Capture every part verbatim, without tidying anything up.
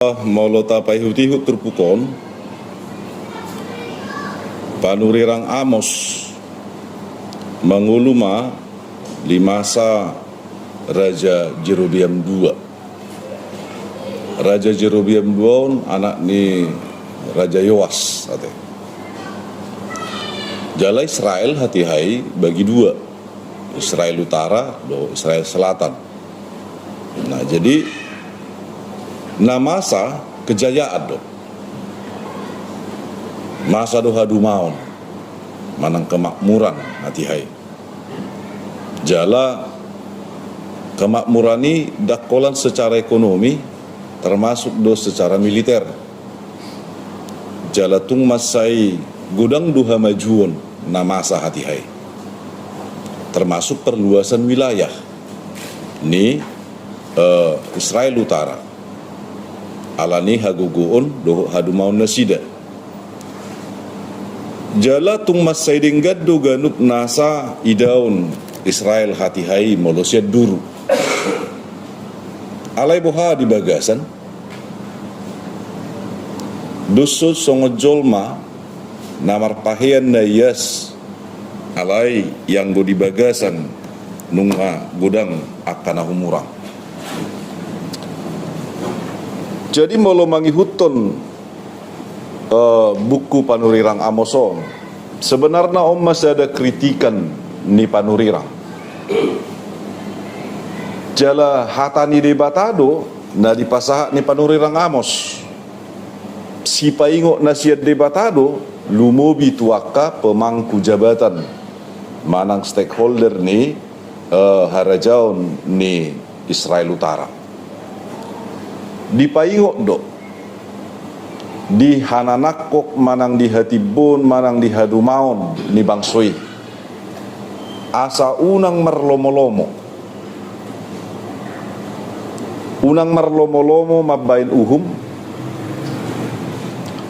Molo tapaihut-ihut turpuk on, panurirang Amos mangolu ma di masa Raja Jerobeam dua. Raja Jerobeam dua on anak ni Raja Yoas, ate. Jala Israel hatiha i bagi dua, Israel Utara dohot Israel Selatan. Nah, jadi na masa kejayaan do, masa do hadumaon manang kemakmuran hatiha i. Jala kemakmuran i ndang holan secara ekonomi, termasuk do secara militer. Jala tung mansai godang do hamajuon na masa hatiha i, termasuk perluasan wilayah ni, eh, Israel Utara, ala ni hagogoon dohot hadumaon nasida. Jala tung mansai denggan do ganup nasa idaon Israel hatiha i molo sian duru. Alai boha di bagasan? Dos do songon jolma na marpahean na ias, alai ianggo di bagasan nunga godang angka na humurang. Jadi molo mangihuthon, eh, buku panurirang Amos on, sebenarna on ma sada kritikan ni panurirang. Jala hata ni Debata do na dipasahat ni panurirang Amos. Sipaingot na sian Debata do, lumobi tu angka pemangku jabatan manang stakeholder ni, eh, harajaon ni Israel Utara. Dipaingot do di hananangkok manang di hatimbon manang di hadumaon ni bangso i, asa unang marlomolomo. Unang marlomolomo mambahen uhum.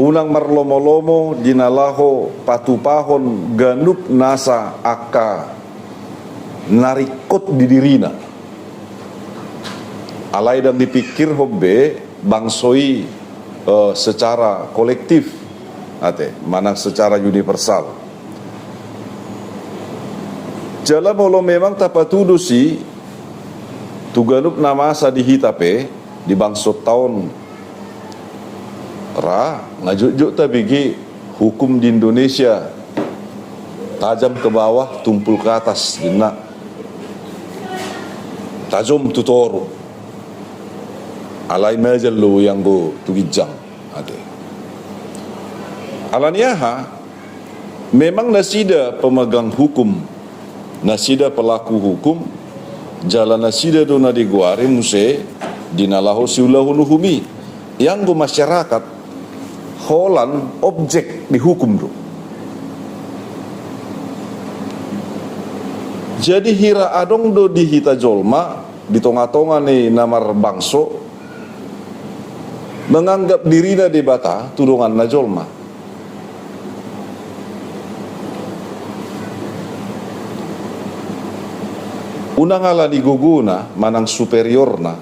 Unang marlomolomo di na laho patupahon ganup nasa angka na ringkot di dirina. Alai ndang dipikirhon be bangso i, eh, secara kolektif, ate, manang secara universal. Jala molo memang tapatudos i tu ganup na masa di hita pe, di bangsonta on, ra nga jotjot tabege hukum di Indonesia, tajam ke bawah, tumpul ke atas, ninna. Tajom tu toru. Alai majal do ianggo tu ginjang, ate. Ala ni aha? Memang nasida pemegang hukum, nasida pelaku hukum, jala nasida do na digoari muse di na laho siulahon uhum i. Ianggo masyarakat holan objek di hukum do. Jadi hira adong do di hita jolma di tongatonga ni na marbangso menganggap dirina debata tu donganna jolma. Unang ala ni gogona manang superiorna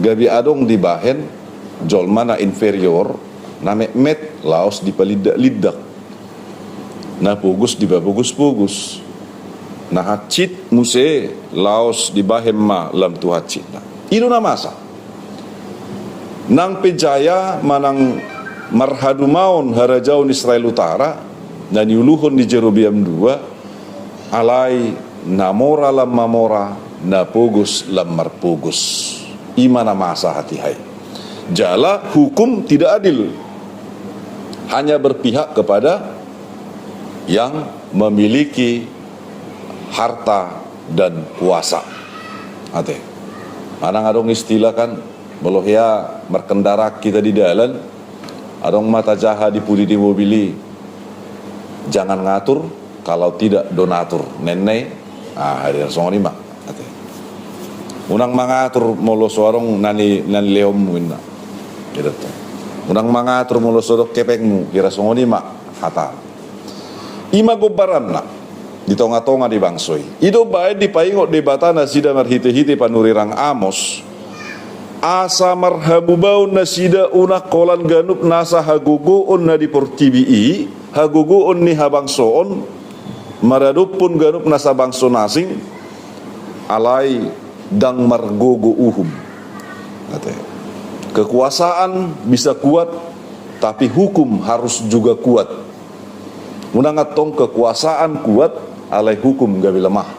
gabe adong dibahen jolma na inferior, na metmet laos dipalindak-lindak, na pogos dipapogos-pogos, na hansit muse laos dibahen ma lam tu hansitna. I do na masa. Nang pe jaya manang marhadumaon harajaon Israel Utara na niuluhon ni Jerobeam dua, alai na mora lam mamora, na pogos lam marpogos. I ma na masa hatiha i. Jala hukum tidak adil, hanya berpihak kepada yang memiliki harta dan kuasa. Ate. Manang adong istilah kan, molo hea markendara hita di dalan, adong ma tajaha di pudi ni mobil i, "Jangan ngatur kalau tidak donatur," ninna i. Ah, hira songon i ma. Ate. "Unang mangatur molo so adong na ni, na nilehonmu," ninna. Gitu. "Unang mangatur molo so adong kepengmu," hira songon i ma hata. I ma gombaranna di tongatonga ni bangso i. I do baen dipaingot Debata nasida marhitehite panurirang Amos, asa marhamubaon nasida unang holan ganup nasa hagogoon na di portibi i, hagogoon ni habangsoon, maradophon ganup nasa bangso na asing, alai ndang margogo uhum. Ate. Kekuasaan bisa kuat, tapi hukum harus juga kuat. Unang antong kekuasaan kuat, alai hukum gabe lemah.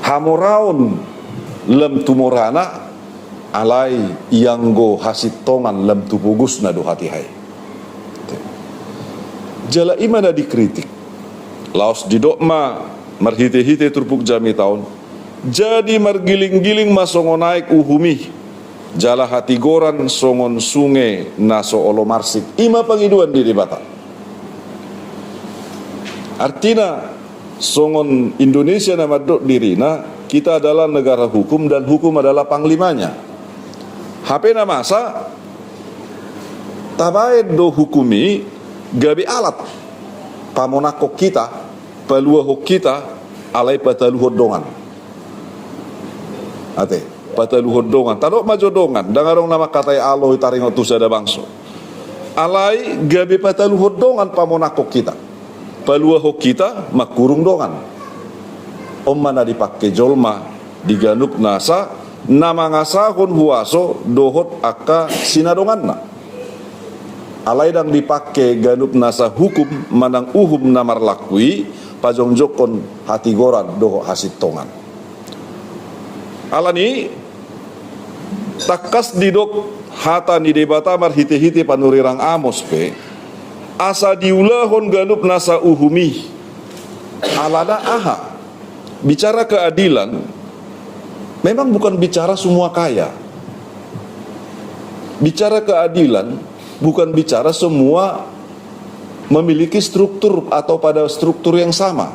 Hamoraon lam tu morana, alai ianggo hasintongan lam tu pogosna do hatiha i. Jala i ma na dikritik. Laos didok ma marhitehite turpuk jamita on, jadi margilinggiling ma songon aek uhum i, jala hatigoran songon sunge na so olo marsik. I ma pangidoan ni Debata. Artina, songon Indonesia na mandok dirina, kita adalah negara hukum dan hukum adalah panglimanya. Hape na masa, tabaen do hukum i gabe alat pamonangkon hita, paluahon hita, alai pataluhon dongan. Ate, pataluhon dongan. Tadok ma jo dongan, ndang adong na mangkatai alo i taringot tu sada bangso. Alai gabe pataluhon dongan pamonangkon hita, paluahon hita, mangkurung dongan. On ma na dipangke jolma di ganup nasa na mangasahon huaso dohot angka sinadonganna. Alai ndang dipangke ganup nasa hukum manang uhum na marlaku i pajongjongkon hatigoran dohot hasintongan. Alani, tangkas didok hata ni Debata marhitehite panurirang Amos pe, asa diulahon ganup nasa uhum i. Alana aha? Bicara keadilan, memang bukan bicara semua kaya. Bicara keadilan bukan bicara semua memiliki struktur atau pada struktur yang sama.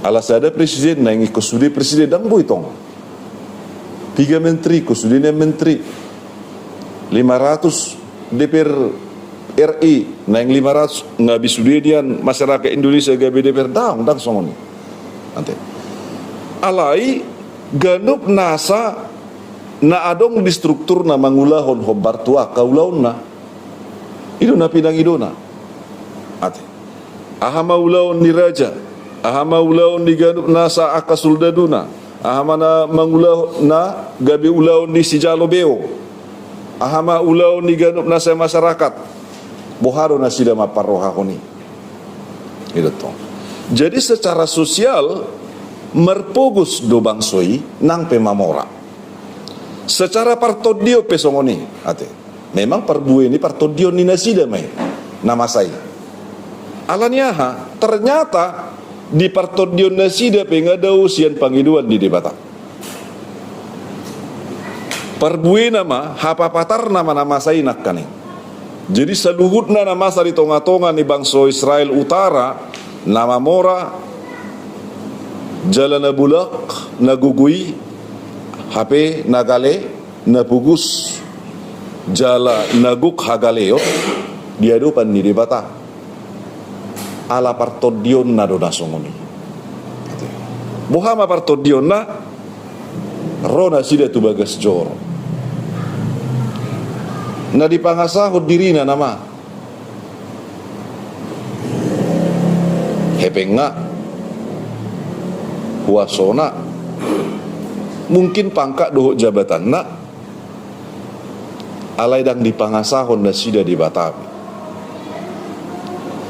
Ala sada presiden, naeng ingkon sude presiden, ndang boi tong. Piga menteri, ingkon sude nian menteri. Lima ratus D P R R I, naeng lima ratus, nga be sude nian masyarakat Indonesia gabe D P R, ndang, ndang songon i. Ate. Alai, ganup nasa na adong di strukturna mangulahon hombar tu angka ulaonna. I do na pinangidona. Ate. Aha ma ulaon ni raja? Aha ma ulaon ni ganup nasa angka soldaduna? Aha ma na mangulahon na gabe ulaon ni sijalo beo? Aha ma ulaon ni ganup nasa masyarakat? Boha do nasida mamparrohahon i? I do tong. Jadi secara sosial marpogos do bangso i nang pe mamora. Secara partondion pe songon i, ate. Memang parbue ni partondion ni nasida ma i, na masa i. Alani aha? Ternyata di partondion nasida pe nga dao sian pangidoan ni Debata. Parbuena ma, hapapatarna ma na masa i nangkaning. Jadi saluhutna na masa di tongatonga ni bangso Israel Utara, na mamora, jala na bulak, na gogo i, hape na gale, na pogos, jala na gok hagaleon di adopan ni Debata. Ala partondionna do na songon i. Boha ma partondionna? Ro nasida tu bagas joro. Na dipangasahon dirina nama. Hepengna, huasona, mungkin pangkat dohot jabatanna, alai ndang dipangasahon nasida Debata be.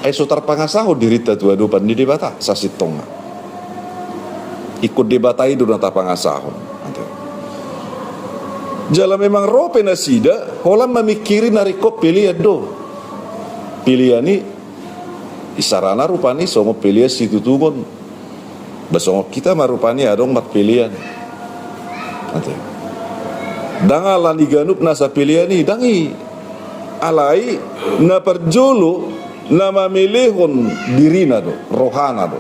Ai so tarpangasahon dirinta tu adopan ni Debata sasintongna. Ingkon Debata i do na tapangasahon. Jala memang ro pe nasida holan mamingkiri na ringkot pelean do. Pelean i isarana rupani songon pelean situtungon. Ba songon hita ma rupani adong marpelean. Ate. Ndang ala ni ganup nasa pelean i, ndang i. Alai na parjolo na mamelehon dirina do, rohana do.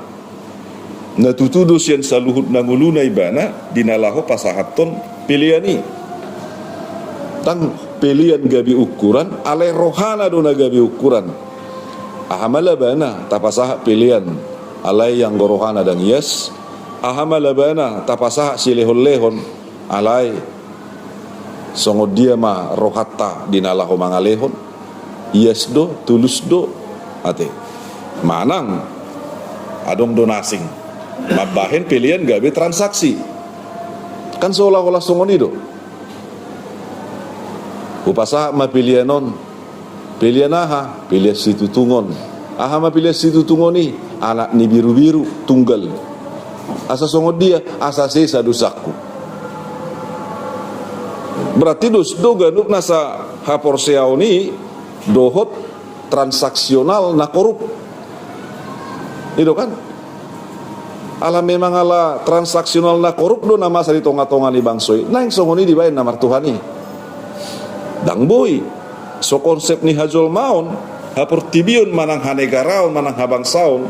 Na tutu do sian saluhut na ngoluna ibana di na laho pasahathon pelean i. Ndang pelean gabe ukuran, alai rohana do na gabe ukuran. Aha ma labana tapasahat pelean, alai anggo rohana ndang ias, Aha ma labana tapasahat silehon-lehon, alai songon dia ma rohanta di na laho mangalehon? Ias do, tulus do, ate. Manang adong do na asing mambahen pelean gabe transaksi. Kan seolah-olah songon i do. Hupasahat ma pelean on. Pelean aha? Pelean situtungon. Aha ma pelean situtungon i? Anak ni birubiru tunggal. Asa songon dia? Asa sesa dosangku. Berarti dos do ganup nasa haporseaon i dohot transaksional na korup. I do kan? Ala memang ala transaksional na korup do na masa di tonga-tonga ni bangso i, naeng songon i dibaen na martuhan i. Ndang boi. So konsep ni hajolmaon, haportibion manang hanegaraon manang habangsaon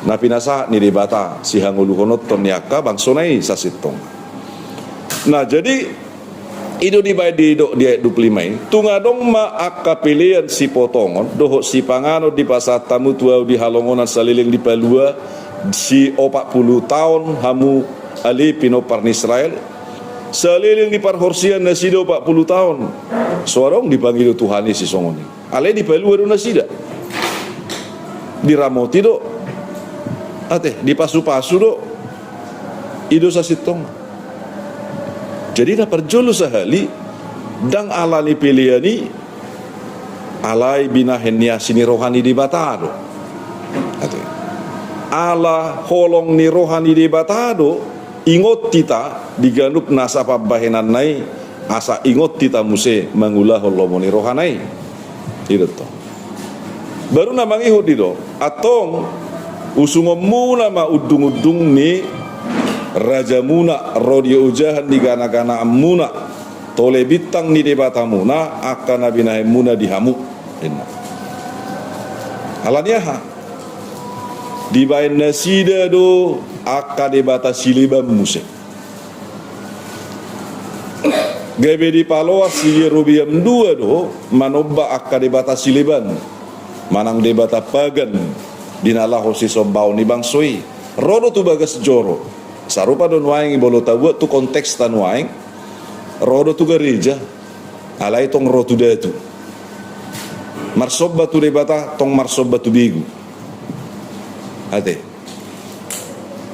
na pinasahat ni Debata sihangoluhononton ni angka bangsona i sasintong. Nah, jadi i do dibaen didok di ayat dua puluh lima i, tung adong ma angka pelean sipotongon dohot sipanganon dipasahat hamu tu ahu di halongonan saleleng dipalua, siopat pulu taon hamu ale pinompar ni Israel, saleleng diparhorsean nasida opat pulu taon. So adong dipangido Tuhan i sisongon i. Alai dipalua do nasida. Diramoti do. Ate, dipasupasu do. I do sasintong. Jadi na parjolo sahali, ndang ala ni pelean i, alai binahen ni asi ni roha ni Debata do. Ate. Ala holong ni roha ni Debata do, ingot hita di ganup nasa pambahenanna i, asa ingot hita muse mangulahon lomo ni rohana i. I do tong. Baru na mangihut i do, antong, usungonmuna ma undung-undung ni rajamuna, ro di ojahan ni gana-ganaanmuna, tole bintang ni debatamuna, angka na binahenmuna di hamu. Ninna. Ala ni aha? Dibaen nasida do angka debata sileban muse. Gabe dipaloas si Yerobeam dua do manomba angka debata sileban manang debata pagan di na laho sisombaon ni bangso i. Ro do tu bagas joro. Sarupa do nuaeng i molo tabuat tu konteksta nuaeng. Ro do tu gareja. Alai tong ro tu datu. Marsomba tu debata, tong marsomba tu begu. Ate.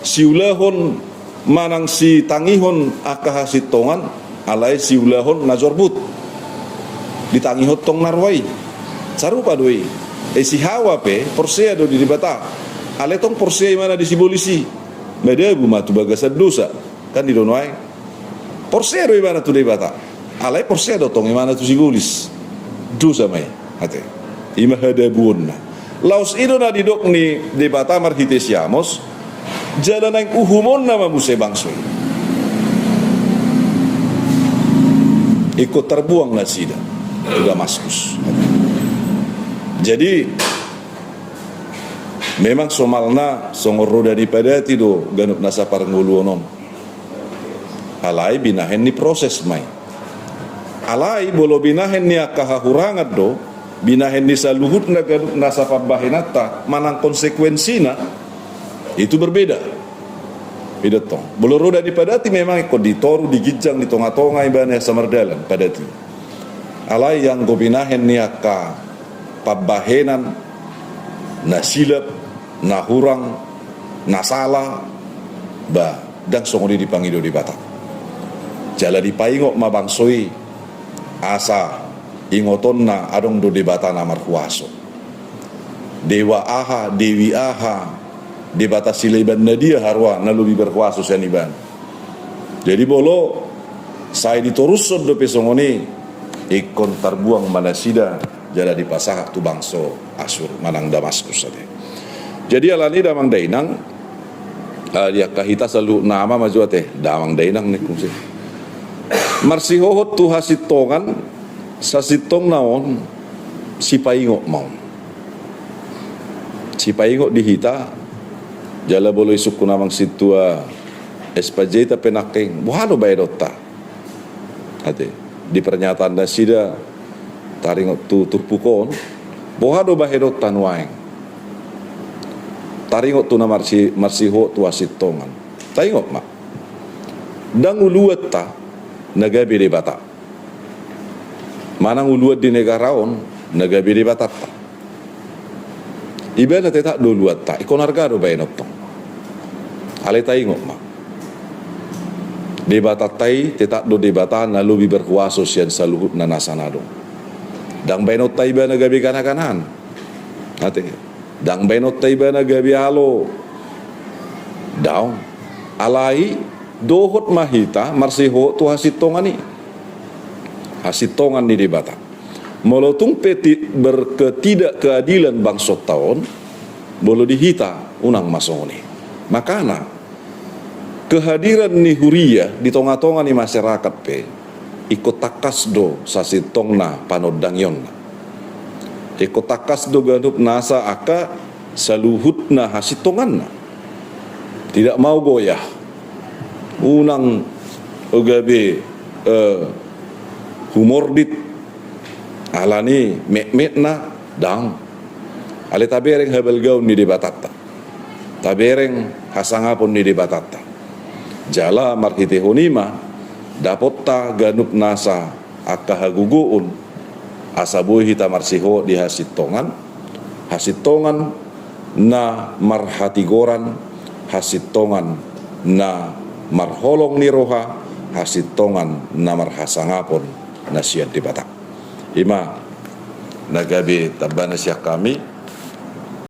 Siulahon manang sitangihon angka hasintongan, alai siulahon na jorbut. Ditangihon tong na roa i. Sarupa do i. E si Hawa pe porsea do di Debata. Alai tong porsea ibana di sibolis i. Madabu ma tu bagasan dosa. Kan i do nuaeng. Porsea do ibana tu Debata. Alai porsea do tong ibana tu sibolis. Dosa ma i. Ate. I ma hadabuonna. Laos i do na didok ni Debata marhite si Amos. Jala naeng uhumonna ma muse bangso i. Ingkon tarbuang nasida tu Damaskus. Jadi memang somalna songon roda ni padati do ganup nasa parngoluon on. Alai binahen ni proses ma i. Alai molo binahen ni angka hahurangan do, binahen ni saluhutna ganup nasa pambahenanta manang konsekuensina, itu berbeda. I do tong. Molo roda ni padati memang ingkon ditoru, diginjang di tonga-tonga ibana asa mardalan padati. Alai anggo binahen ni angka pambahenan na silap, na hurang, na sala, ba, ndang songon i dipangido Debata. Jala dipaingot ma bangso i asa ingotonna adong do Debata na marhuaso. Dewa aha, dewi aha, debata sileban na dia haroa na lobi berhuaso sian ibana. Jadi molo sai ditorushon dope songon i, ingkon tarbuang ma nasida jala dipasahat tu bangso Asur manang Damaskus ate. Jadi alani damang dainang, ah, di angka hita saluhutna ma jo ate, damang dainang ningku muse. Marsihohot tu hasintongan, sasintongna on sipaingot ma on. Sipaingot di hita, jala molo isungkun amang sintua S P J ta pe nangkin, boha do bahenonta? Ate, di pernyataan nasida taringot tu turpuk on, boha do bahenonta nuaeng? taringot tu na marsi-, marsihot tu hasintongan. Taingot ma. Ndang uluanta na gabe Debata. Manang uluan di negara on na gabe Debatanta. Ibana tetap do uluanta, ingkon arga do baenonta. Alai taingot ma. Debatanta i tetap do Debata na lobi berkuaso sian saluhut na nasa na adong. Ndang baenonta ibana gabe gana-ganaan. Ate. Ndang baenonta ibana gabe alo. Daong. Alai dohot ma hita marsihot tu hasintongan i. Hasintongan ni Debata. Molo tung pe ti-, berketidakkeadilan bangsonta on, molo di hita unang ma songon i. Makana, kehadiran ni huria di tonga-tonga ni masyarakat pe, ingkon tangkas do sasintongna panondangionna. Ingkon tangkas do ganup nasa angka saluhutna hasintonganna. Tidak mau goyah. Unang gabe, eh, humordit alani metmetna, daong. Alai tabereng habalgaon ni Debatanta. Tabereng hasangapon ni Debatanta. Jala marhitehon i ma dapotta ganup nasa angka hagogoon, asa boi hita marsihot di hasintongan, hasintongan na marhatigoran, hasintongan na marholong ni roha, hasintongan na marhasangapon na sian Debata. I ma na gabe tambana sian hami.